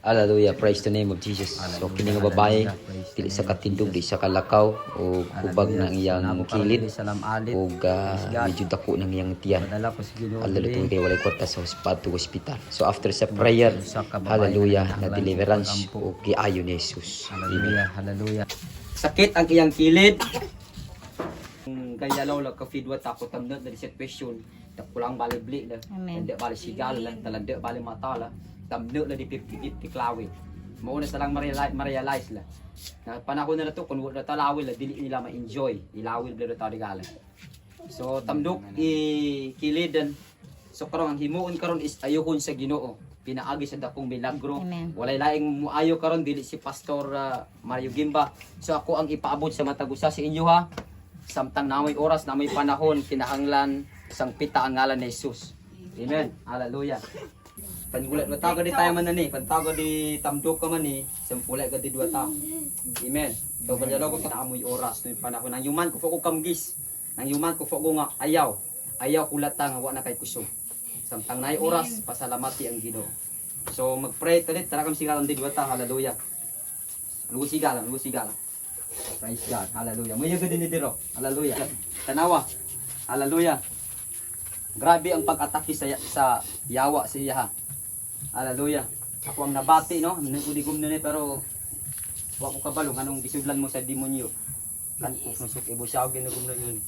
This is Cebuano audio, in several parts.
Hallelujah, praise the name of Jesus. So kini nga babae, dili sa katindog, di sa kalakaw o hubag ng iyang kilid ug medyo dako ng iyang tiyan. Padala ko sa Ginoo. Hallelujah, tungod kay walay kwarta sa hospital. So after sa prayer, hallelujah, na deliverance ug giayo ni Jesus. Amen. Hallelujah, hallelujah. Sakit ang iyang kilid. Kaya law la kafidwa takot tamna dari situation tak pulang balik beli lah. Amen. Landak balik sigal lah, talandak balik mata lah. Tamna lah di pipit tiklawi. Mao na salang ma-realize lah. Na panahon na to kung wala talawil lah, dili nila ma-enjoy. Ilawil bila ta digala. So tamdok i kilidan. So karon ang himuon karon is ayuhon sa Ginoo. Pinaagi sa dakong milagro. Amen. Walay laing muayo karon dili si Pastor Mario Gimba. So ako ang ipaabot sa matag usa sa inyo ha. Samtang namoy oras, namoy panahon, kinahanglan sangpita ang ngalan ni Jesus. Amen. Hallelujah. Pangulat wa tago di tayo man na ni, pantago di tamdok ka man ni, sampulay ka di dua ta. Amen. To kanya ko sa amoy oras no panahon nang yuman ko ko kamgis. Nang yuman ko ko nga ayaw. Ayaw kulata nga wa na kay kusog. Samtang naay oras, pasalamati ang Ginoo. So magpray ta tara kam sigalan di dua ta. Hallelujah. Lugo sigalan, lugo sigalan. Praise God. Hallelujah. Mayo gud ni diro. Hallelujah. Tanawa. Hallelujah. Grabe ang pag-atake sa yawa sa iya ha. Hallelujah. Ako ang nabati no, nagudi gum ni pero wa ko kabalo anong gisudlan mo sa demonyo. Kan nusok ibusaw ginugum na yun.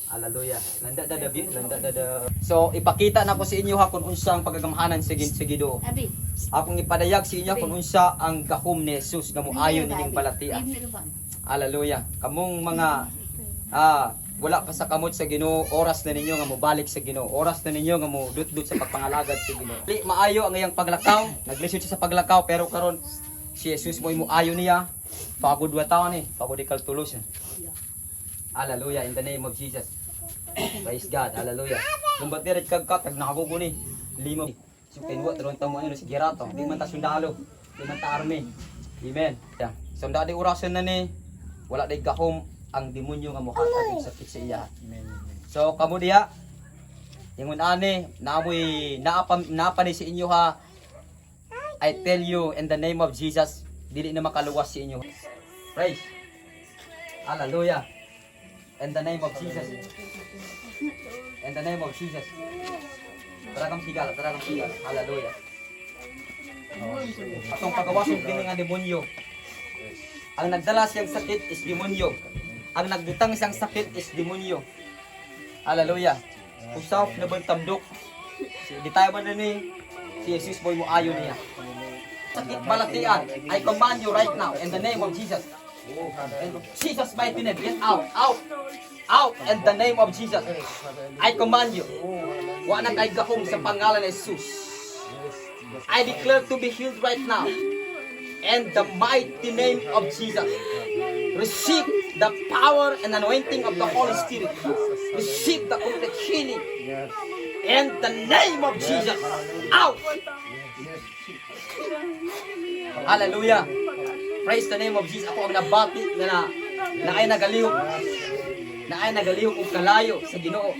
Hallelujah. Landa da dabi, landa da da. So ipakita na ko sa inyo ha kung unsa ang pagagamhanan sa Ginoo. Abi. Akong ipadayag sa inyo kung unsa ang gahom ni Jesus nga moayon nining balatian. Hallelujah. Kamong mga wala pa sa kamot sa Ginoo, oras na ninyo nga mobalik sa Ginoo. Oras na ninyo nga modutdot sa pagpangalagad sa Ginoo. Di maayo ang iyang paglakaw, naglisod siya sa paglakaw pero karon si Jesus mo ayo niya. Pagod wa taon eh, pagod ikal tulos. Hallelujah, in the name of Jesus. Praise God. Hallelujah. Kung ba't diret kag katag nakaguguni lima. So kay wa teron tamo ano si Gerato, di man ta sundalo, di man ta army. Amen. Yeah. So di orasan na ni wala day gahom ang demonyo nga mohatag og sakit sa iya. So kamo diha ingon ani naamoy naapa naapa ni sa inyo ha. I tell you in the name of Jesus, dili na makaluwas sa inyo. Praise. Hallelujah. In the name of Jesus. In the name of Jesus. Tara kang sigal, tara kang sigal. Hallelujah. Atong pagawason kini nga demonyo. Ang nagdala siyang sakit is demonyo. Ang nagbutang siyang sakit is demonyo. Hallelujah. Usap na bang tamdok? Di tayo man na ni si Jesus boy mo ayo niya. Sakit balatian, I command you right now in the name of Jesus. In Jesus' mighty name, get out, out, out in the name of Jesus. I command you. Wa na kay gahom sa pangalan ni Jesus. I declare to be healed right now. In the mighty name of Jesus. Receive the power and anointing of the Holy Spirit. Receive the complete healing. In the name of Jesus. Out! Hallelujah. Praise the name of Jesus. Ako ang nabati na ay nagalihok. Na ay nagalihok og kalayo sa Ginoo.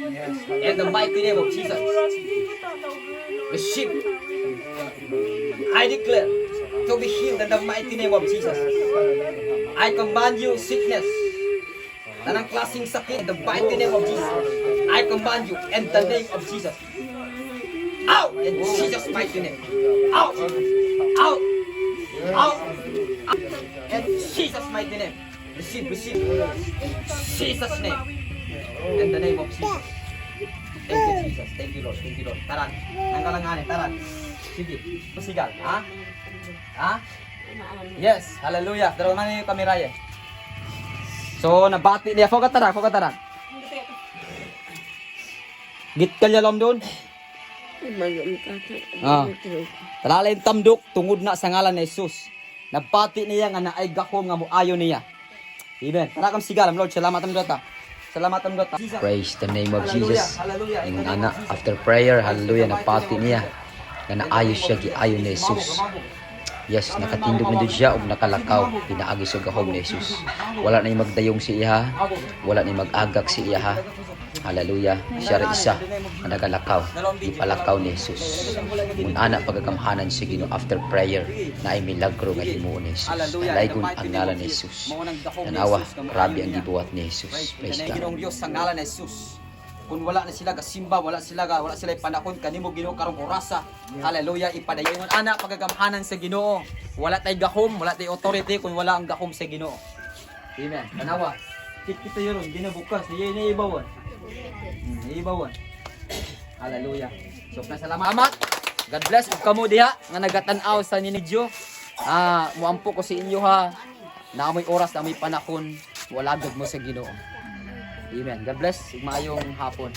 In the mighty name of Jesus. Receive. I declare to be healed in the mighty name of Jesus. I command you sickness. Tanang klaseng sakit in the mighty name of Jesus. I command you in the name of Jesus. Out in Jesus' mighty name. Out. Out. Out. Out. In Jesus' mighty name. Receive, receive. In Jesus' name. In the name of Jesus. Thank you, Jesus. Thank you, Lord. Thank you, Lord. Taran. Nangkalanganin. Taran. Sige. Pasigal. Ha? Ha? Yes. Hallelujah. Dalawa man yung kamera eh. So, nabati niya. Foka tara. Foka tara. Git kalyalom doon. Ah. Talala yung tamdok tungod na sa ngalan ni Jesus. Nabati niya nga naay gahom nga moayo niya. Amen. Tara kam sigalam Lord. Salamat am dota. Salamat am dota. Praise the name of Hallelujah. Jesus. Hallelujah. Ingon ana after prayer, hallelujah, napati niya nga naayos siya giayo ni Jesus. Yes, nakatindog na jud siya ug nakalakaw pinaagi sa gahom ni Jesus. Wala na magdayong si iya, wala na mag-agak si iya. Hallelujah. Siya ra isa nga nagalakaw. Gipalakaw ni Jesus. Mun ana pagkagamhanan sa Ginoo after prayer na ay milagro nga himuon ni Jesus. Hallelujah. Dalaygon In the mighty ang name ngalan of ni Jesus. Jesus. Mao nang gahom ni Tanawa, Jesus nga grabe moayo ang niya. gibuhat ni Jesus. Praise Praise God. God. Ginoong Dios sa ngalan ni Jesus. Kung wala na sila gasimba, wala sila panahon kanimo, Ginoo, karong orasa. Hallelujah, ipadayon ana pagagamhanan sa Ginoo. Wala tay gahom, wala tay authority kung wala ang gahom sa Ginoo. Amen. Tanawa. Kita yun, ginabukas, niya ni ibawan. Ibawan. Hallelujah. So, salamat. God bless ug kamo diha nga nagatan-aw sa ninyo. Ah, muampo ko sa inyo ha. Naamoy oras, naamoy panahon, wala mo sa Ginoo. Amen. God bless. Ug maayong hapon.